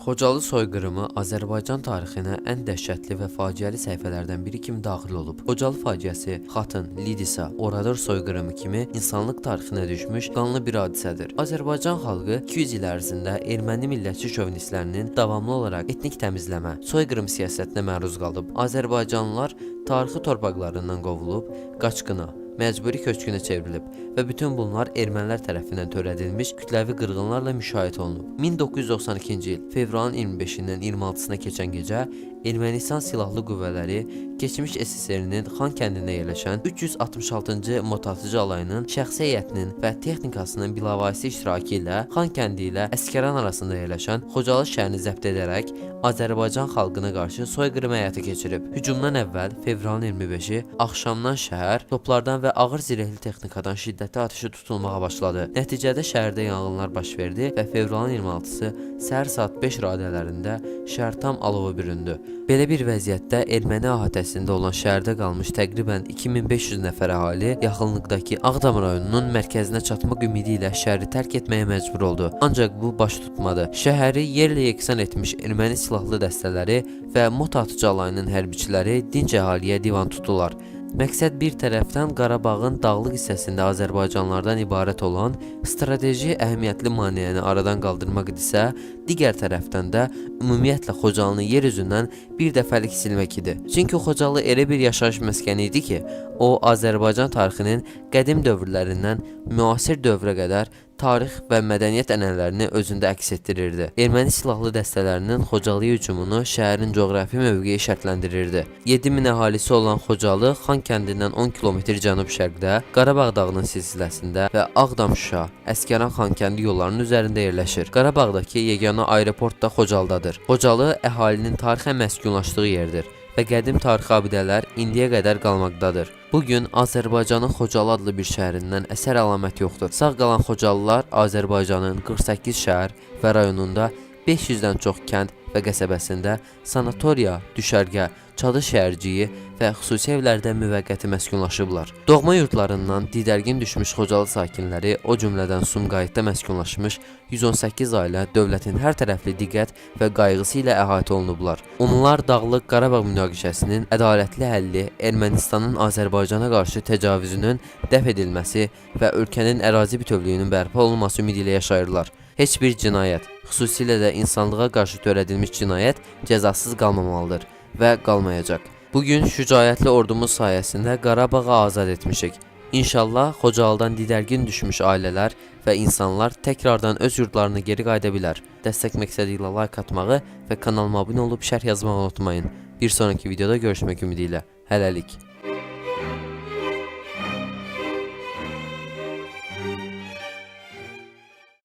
Xocalı soyqırımı Azərbaycan tarixinə ən dəhşətli və faciəli səhifələrdən biri kimi daxil olub. Xocalı faciəsi, Xatın, Lidisa, Orador soyqırımı kimi insanlıq tarixinə düşmüş qanlı bir hadisədir. Azərbaycan xalqı 200 il ərzində erməni millətçi şovinistlərinin davamlı olaraq etnik təmizləmə, soyqırım siyasətinə məruz qalıb. Azərbaycanlılar tarixi torpaqlarından qovulub, qaçqına, məcburi köçkünə çevrilib və bütün bunlar ermənilər tərəfindən törədilmiş kütləvi qırğınlarla müşayiət olunub. 1992-ci il fevralın 25-dən 26-sına keçən gecə Ermənistan silahlı qüvvələri keçmiş SSR-nin Xan kəndində yerləşən 366-cı motatıcı alayının şəxsi heyətinin və texnikasının bilavasitə iştirakı ilə Xan kəndi ilə Əsgəran arasında yerləşən Xocalı şəhərini zəbt edərək Azərbaycan xalqına qarşı soyqırım həyata keçirib. Hücumdan əvvəl fevralın 25-i axşamdan şəhər toplardan və ağır zirehli texnikadan şiddətli atəşə tutulmağa başladı. Nəticədə şəhərdə yanğınlar baş verdi və fevralın 26-sı səhər saat 5 radələrində şəhər tam alova büründü. Belə bir vəziyyətdə erməni əhatəsində olan şəhərdə qalmış təqribən 2500 nəfər əhali yaxınlıqdakı Ağdam rayonunun mərkəzinə çatmaq ümidi ilə şəhəri tərk etməyə məcbur oldu. Ancaq bu baş tutmadı. Şəhəri yerlə yeksan etmiş erməni silahlı dəstələri və mota atıcı alayının hərbiçiləri dinc əhaliyə divan tutdular. Məqsəd bir tərəfdən Qarabağın dağlıq hissəsində Azərbaycanlılardan ibarət olan strateji əhəmiyyətli maneəni aradan qaldırmaq idisə, digər tərəfdən də ümumiyyətlə Xocalını yer üzündən bir dəfəlik silmək idi. Çünki Xocalı elə bir yaşayış məskəni idi ki, o Azərbaycan tarixinin qədim dövrlərindən müasir dövrə qədər tarix və mədəniyyət ənənələrini özündə əks etdirirdi. Erməni silahlı dəstələrinin Xocalıya hücumunu şəhərin coğrafi mövqeyi şərtləndirirdi. 7000 əhalisi olan Xocalı Xan kəndindən 10 kilometr cənub-şərqdə, Qarabağ dağının silsiləsində və Ağdam-Şuşa, Əsgəran Xankəndi yollarının üzərində yerləşir. Qarabağdakı yeganə aeroport da Xocalıdadır. Xocalı əhalinin tarixən məskunlaşdığı yerdir və qədim tarixi abidələr indiyə qədər qalmaqdadır. Bu gün Azərbaycanın Xocalı adlı bir şəhərindən əsər əlamət yoxdur. Sağ qalan Xocalılar Azərbaycanın 48 şəhər və rayonunda 500-dən çox kənd və qəsəbəsində sanatoriya, düşərgə, çadır şəhərciyi və xüsusi evlərdə müvəqqəti məskunlaşıblar. Doğma yurdlarından didərgin düşmüş Xocalı sakinləri, o cümlədən Sumqayıtda məskunlaşmış 118 ailə dövlətin hər tərəfli diqqət və qayğısı ilə əhatə olunublar. Onlar Dağlıq Qarabağ münaqişəsinin ədalətli həlli, Ermənistanın Azərbaycana qarşı təcavüzünün dəf edilməsi və ölkənin ərazi bütövlüyünün bərpa olunması ümidi ilə yaşayırlar. Heç bir cinayət, xüsusilə də insanlığa qarşı törədilmiş cinayət cəzasız qalmamalıdır və qalmayacaq. Bu gün şücaətli ordumuz sayəsində Qarabağı azad etmişik. İnşallah Xocalıdan didərgin düşmüş ailələr və insanlar təkrardan öz yurdlarına geri qayıda bilər. Dəstək məqsədi ilə like atmağı və kanalıma abunə olub şərh yazmağı unutmayın. Bir sonraki videoda görüşmək ümidi ilə. Hələlik.